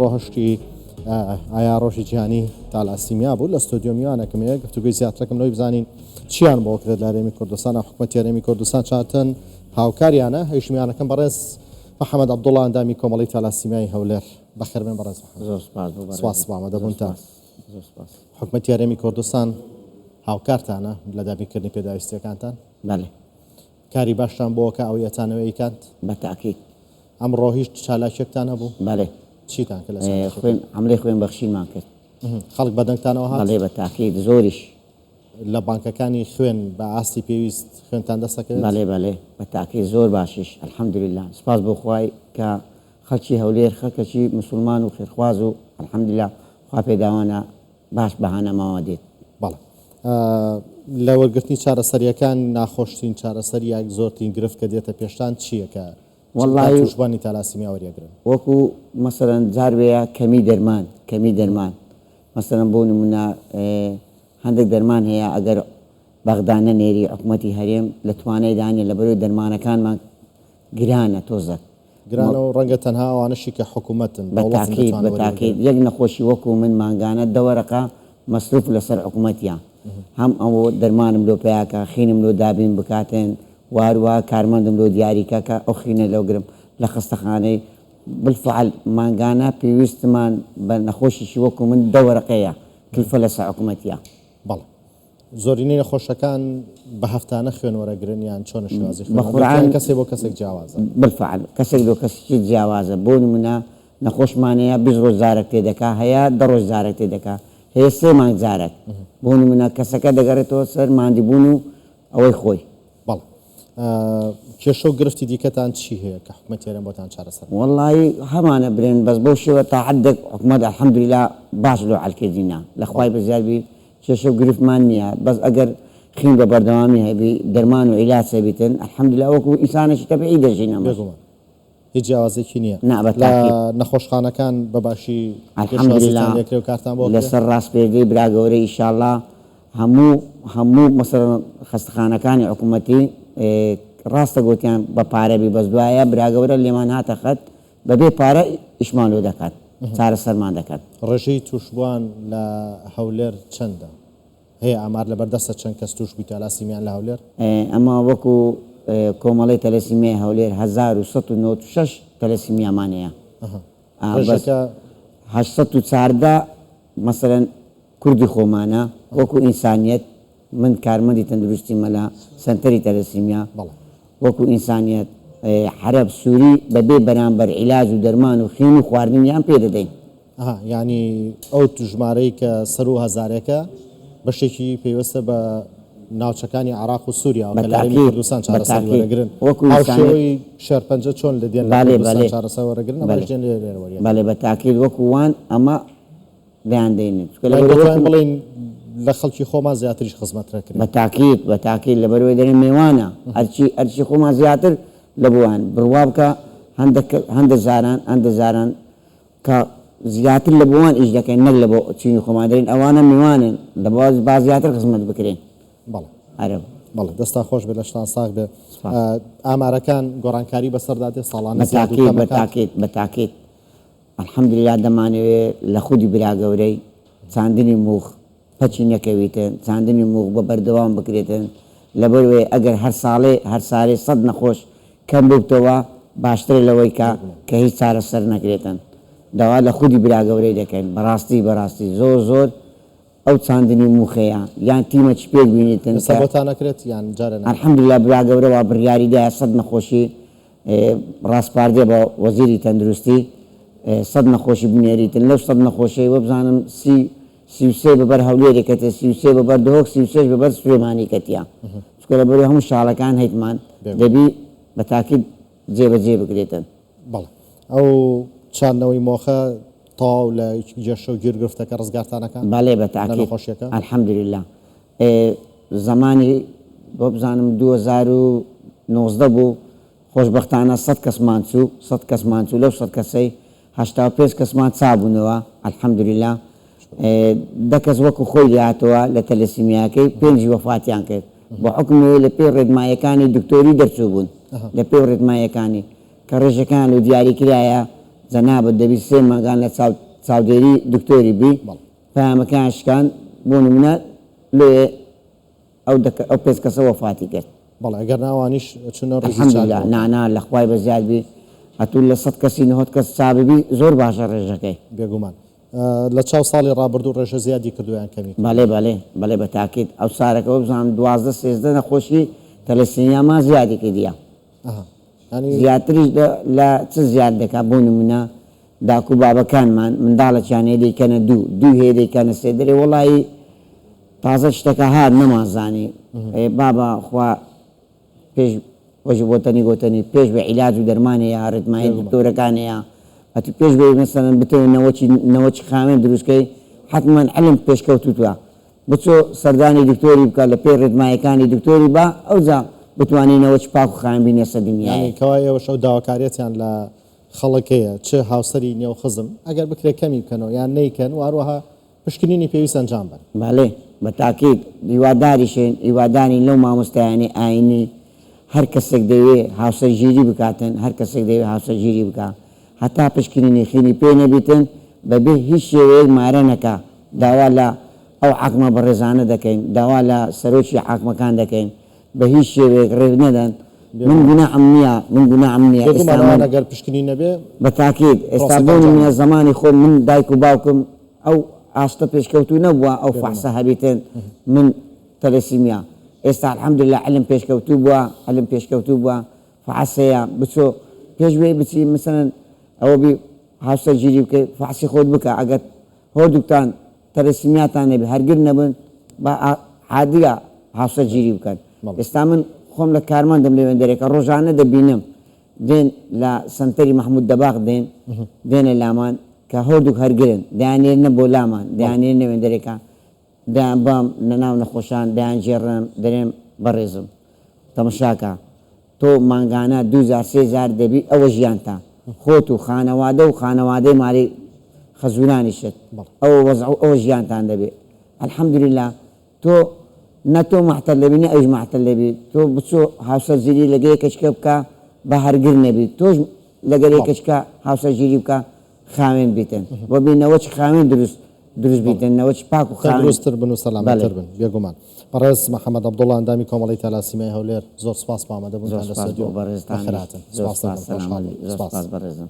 ڕۆهشتی ئایا ڕۆژی جیهانی تالاسیمیا بوو لە ستۆدیۆ میوانەکم هەیە گفتوگۆی زیاترەکەم لەوەی بزانین چیان بۆ کرێت لە هەرێمی کوردستان و حکومەتی هەرێمی کوردستان چاتن هاوکاریانە ئەویش میوانەکەم بەڕێز محەممەد عەبدوڵڵا ئەندامی کۆمەڵی تالاسیمیای هەولێر بەخێربێن بەڕێز محەممەد. زۆر سپاس بۆ بەڕێزت. سپاس بۆ ئامادەبوونتان. زۆر سپاس. حکومەتی هەرێمی کوردستان هاوکارتانە لە دابینکردنی پێداویستییەکانتان؟ بەڵێ. کاری باشتان بۆ کە ئەوەی ئەتانەوێ ئەیکات؟ بە تاکید. ئەمڕۆ هیچ چالاکیەکتان هەبوو؟ بەڵێ. چیتان کرد لە چالاکیەکە؟ خوێن، عەملەی خوێن بەخشینمان کرد. خەڵک بە دەنگتانەوە هات؟ بەڵێ بە تاکید، زۆریش. لە بانکەکانی خوێن بە ئاستی پێویست خوێنتان دەست ئەکەوێت؟ بەڵێ بەڵێ بە تاکید، زۆر باشیش الحمدللە. سوپاس بۆ خوای کە خەڵکی هەولێر خەڵکەکی موسوڵمان و خێرخواز و الحمدللە خوا پێداوانە باش بە هاناماوە دێت. بەڵێ لە وەرگرتنی چارەسەرییەکان ناخۆشترین چارەسەر یا زۆرترین گرفت کە دێتە پێشتان چییە کە وەڵڵاهی تووشبوانی تالاسیمیا وەریەگرن؟ وەکو مەسەلەن جار وێیە کەمی دەرمان کەمی دەرمان مەسەلەن بۆ نمونە هەندێک دەرمان هەیە ئەگەر بەغدا نەنێری حکومەتی هەرێم لە توانای دانیە لەبەرەوەی دەرمانەکانمان گرانە تۆزەک. گرانە و ڕەنگە تەنها ئەوانەشی کە حکومەتن، بە دەوڵەتن تاکید دەتوانن بە وەریان تاکید بگرن. یەک نەخۆشی وەکو من مانگانە دە وەرەقە مەسروف لەسەر حکومەتیە هەم ئەو دەرمانم لۆ پەیا کا خینم لۆ دابین بکاتن واروا کارمەندم لۆ دیاری کا کە ئەو خینە لۆ گرم لە خەستەخانەی بالفعل مانگانە پێویستمان بە نەخۆشیشی وەکو من دە وەرەقەیە کلفە لەسەر حکومەتیە. بەڵێ. زۆرینەی نەخۆشەکان بە هەفتانە خوێن وەرەگرن یان چۆنە شێوازی بە خوێن وەرگرتن قورعان یان کەسێک بۆ کەسێک جیاوازە؟ بالفعل کەسێک لۆ کەسێکی جیاوازە بۆ نمونە نەخۆشمان هەیە 20 ڕۆژ جارەک تێ دەکا هەیە دە ڕۆژ جارەک تێ دەکا هەیە سێ مانگ جارەک بۆ نمونە کەسەکە دەگەڕێتەوە سەر ماندیبوون و ئەوەی خۆی. بەڵێ کێشە و گرفتی دیکەتان چی هەیە کە حکومەتی هەرێم بۆتان چارەسەر بکات؟ وەڵایی هەمانە برێن بەس بەو شێوە تا حەدێک حکومەت الحمدللە باش لۆ عەل کردینە لە خوای بەزیاد بی کێشە و گرفتمان نیە بەس ئەگەر خین بە بەردەوامی هەبی دەرمان و عیلاج هەبیتن الحمدللە وەکو ئینسانێکی تەبعی دەژین ئەمەش. بێگومان هیچ جیاوازێکی نیە نا بە لە تاکید. نەخۆشخانەکان بە باشی الحمدللە پێشوازیتان لێکرێ و کارتان بۆ ئەکرێ؟ لەسەر ڕاسپێردەی برا گەورەی ئیشاڵا هەموو هەموو مەسەلەن خەستەخانەکانی حکومەتی ڕاستە گۆتیان بە پارە بی بەس دوایە برا گەورە لێمان هاتە خەت بەبێ پارە ئیشمان لۆ دەکات چارەسەرمان دەکات. ڕێژەی تووشبووان لە هەولێر چەندە؟ هەیە ئامار لەبەردەستە چەند کەس تووشبووی تالاسیمیان لە هەولێر؟ ئەمە وەکو کۆمەڵەی تەلەسیمیای هەولێر 1196 تەلەسیمیامان هەیە. بەس ڕێژەکە؟ 814 مەسەلەن کوردی خۆمانە وەکو ئینسانیەت من کارمەندی تەندروستیمە لە سەنتەری تەلەسیمیا وەکو ئینسانیەت عەرەب سوری بەبێ بەرامبەر عیلاج و دەرمان و خین و خواردنیان پێ دەدەین. ئەها یانی ئەو ژمارەی کە سەروو هەزارێکە بەشێکی پەیوەستە بە ناوچەکانی عێراق و سوریاوە کە لە هەرێمی بەتاکید کوردستان چارەسەری بەتاکید وەرەگرن وەکو ئینسانیەت هاوشێوەی شێرپەنجە چۆن لە دێن لە بەلێ کوردستان بەلێ چارەسەر وەرەگرن ئەمەش بەلێ دێن لێرە وەریەگرن. بەلێ بەتاکید وەکو وان ئەمە دەیان دەینن چونکە یان لەبەر دەتوانین وەکو بڵێین لە خەڵکی خۆمان زیاتریش خزمەت دەکرێت. بە تاکید بە تاکید لەبەرئەوەی دەرێن مێوانە هەرچی هەرچی خۆمان زیاتر لە بۆیان بڕوا بکە هەندەک هەندە جاران هەندە جاران کە زیاتر لە بۆوان ئیش دەکەین نەک لە بۆ چینی خۆمان دەرێن ئەوانە میوانن لە بۆ با زیاتر خزمەت بکرێن. بەڵێ. ئەرێ. بەڵێ دەستتان خۆش بێت لەشتان ساغ بێ. سپاس. ئامارەکان گۆڕانکاری بەسەردا دێ ساڵانە بە زیاد و تاکید کەم بە ئەکات؟ تاکید بە تاکید الحمدللە دەمانەوێ لە خودی برا گەورەی چاندنی موخ پەکی نەکەویتن چاندنی موخ بە بەردەوام بکرێتن لەبەروەی ئەگەر هەر ساڵێ هەر سارێ سەد نەخۆش کەم ببتەوە باشترە لەوەی کە کە هیچ چارەسەر نەکرێتن داوا لە خودی برا گەورەی دەکەین بەڕاستی بەڕاستی زۆر زۆر ئەو چاندنی موخەیە یان تیمەکی پێک بینیتن ئێستا کە بۆتان ئەکرێت یان جارێ ناکرێت؟ الحمدللە برا گەورە وا بڕیاری دایە سەد نەخۆشی ڕاسپاردیە بە وەزیری تەندروستی سەد نەخۆشی بنێریتن لەو سەد نەخۆشەی وەبزانم 33 بەبەر هەولێرێ کەتیە 33 بەبەر دهۆک 33 بەبەر سلێمانی کەتیە چونکە لەبەرەوەی هەموو شاڵەکان هەیتمان دەبی بە تاکید جێبەجێ بکرێتن. بەڵێ ئەو چاندنەوەی مۆخە تەواو لە کێشە و گیرگرفتەکە ڕزگارتان ئەکا؟ بەڵێ بە لە تاکید نەخۆشیەکە؟ الحمدللە زەمانی وەبزانم 2019 بوو خۆشبەختانە سەد کەسمان چوو سەد کەسمان چوو لەو سەد کەسەی 85 کەسمان چابوونەوە الحمدللە دە کەس وەکو خۆی لێهاتەوە لە تەلەسیمیاکەی پێنجی وەفاتیان کرد بە حوکمی ئەوەی لە پێی ڕێنماییەکانی دکتۆری دەرچوو بوون لە پێی ڕێنماییەکانی کە ڕێژەکان و دیاری کرایە. جەنابت دەبی سێ مانگان لە چاو چاودێری دکتۆری بی بەڵێ. پەیامەکەیان شکاند بۆ نمونە لۆیێ ئەو دە ئەو پێنج کەسە وەفاتی کرد. بەڵێ ئەگەر نا ئەوانیش چونە ڕیزی الحمدللە چاکبووەکان. نا نا لە خوای بەزیاد بی ئەتوو لە سەت کەسی نهۆت کەس چا ببی زۆر باشە ڕێژەکەی. بێگومان. لە چاو ساڵی ڕابردوو ڕێژە زیادی کردووە یان کەمی کردووە؟ بەڵێ بەڵێ بەڵێ بە تاکید ئەو سارەکە وەبزانم 12 13 نەخۆشی تەلەسیمیامان زیادی کردیە. ئەها یانی. زیاتریش لە لە چ زیاد دەکا بۆ نمونە داک و بابەکانمان منداڵەکیان هەیە دەیکەنە دوو دوو هەیە دەیکەنە سێ دەرێ وەڵایی تازە شتەکە هات نەمانزانی ئێ بابە خوا پێش وەژ بۆتەنی گۆتەنی پێش بە عیلاج و دەرمان هەیە ڕێتمایی بێگومان. دکتۆرەکان هەیە ئەتو پێش بەوەی مەسەلەن بتەوێ نەوەکی نەوەکی خاوێن دروست کەی حەتمەن علم پێشکەوتووتە بچۆ سەردانی دکتۆری بکە لە پێی ڕێتمایەکانی دکتۆری با ئەوجا بتوانی نەوەکی پاک و خاوێن بینە سەر دنیایێ. یانی کەوا ئێوەش ئەو داواکاریەتیان لە خەڵک هەیە چ هاوسەری نێو خزم ئەگەر بکرێ کەمی بکەنەوە یان نەیکەن و هەروەها پشکنینی پێویست ئەنجام بەن. بەڵێ بە تاکید هیواداریشین هیوادارین لەو مامۆستایانەی ئاینی هەر کەسێک دەیەوێ هاوسەرگیری بکاتن هەر کەسێک دەیەوێ هاوسەرگیری بکا هەتا پشکنینی خینی پێ نەبیتن بەبێ هیچ شێوەیەک مارە نەکا داوا لە ئەو حاکمە بەڕێزانە دەکەین داوا لە سەرۆکی حاکمەکان دەکەین بە هیچ شێوەیەک ڕێ نەدەن من بێگومان. گوناحم نیە من گوناحم نیە بێگومان ئێستا ئەوان من ئەگەر پشکنین نەبێ بە تاکید ئێستا پرۆسەکە بۆ ئەنجام نمونە نادرێ. زەمانی خۆم من دایک و باوکم ئەو ئاستە پێشکەوتوو نەبووە ئەو بێگومان. فەحسە هەبیتن من تەلەسیمیا ئێستا الحمدللە علم پێشکەوتوو بووە علم پێشکەوتوو بووە فەحس هەیە بچۆ پێش بێی بچی مەسەلەن ئەوە بی هاوسەرگیری بکەی فەحسی خۆت بکە ئەگەر هۆردووکتان تەلەسیمیاتان نەبی هەرگر نەبن با عادیە هاوسەرگیری بکەن ئێستا من خۆم لە کارمەندم لەوێندەرێکە ڕۆژانە دەبینم دێن لە سەنتەری مەحمود دەباغ دێن دێنە لامان کە هۆردووک هەرگرن دەیاننێرنە بۆ لامان دەیاننێرنە وێندەرێکە دەیانبەم لە ناو نەخۆشان دەیانگێڕم دەرێم بەڕێزم تەمەشاکە تۆ مانگانە دوو جار سێ جار دەبی ئەوە ژیانتە خۆت و خانەوادە و خانەوادەی مالی خەزورانیشت ئەوە وەزع و ئەوە ژیانتان دەبێ الحمدللە تۆ نە تۆ مەعتەل دەبی نە ئەویش مەعتەل دەبی تۆ بچۆ هاوسەرگیری لەگە یەکەچکە بکە با هەرگر نەبی تۆش لەگەر یەکەچکە هاوسەرگیری بکە خاوێن بیتن و بی نەوەکی خاوێن دروست دروست بیتن نەوەکی پاک و خاوێن. تەندروستتر بن و سەلامەتتر بەڵێ. بن بێگومان. بەڕێز محەمەد عەبدوڵا ئەندامی کۆمەڵەی تالاسیمای هەولێر زۆر سوپاس بۆ زۆر ئامادەبوونتان لە سوپاس بۆ ستۆدیۆ. بەڕێزتانیش بەخێرهاتن. زۆر سوپاس سوپاس دەکەم. سەلامەت خۆشحاڵ بی بووم. زۆر سوپاس. سوپاس بەڕێزم.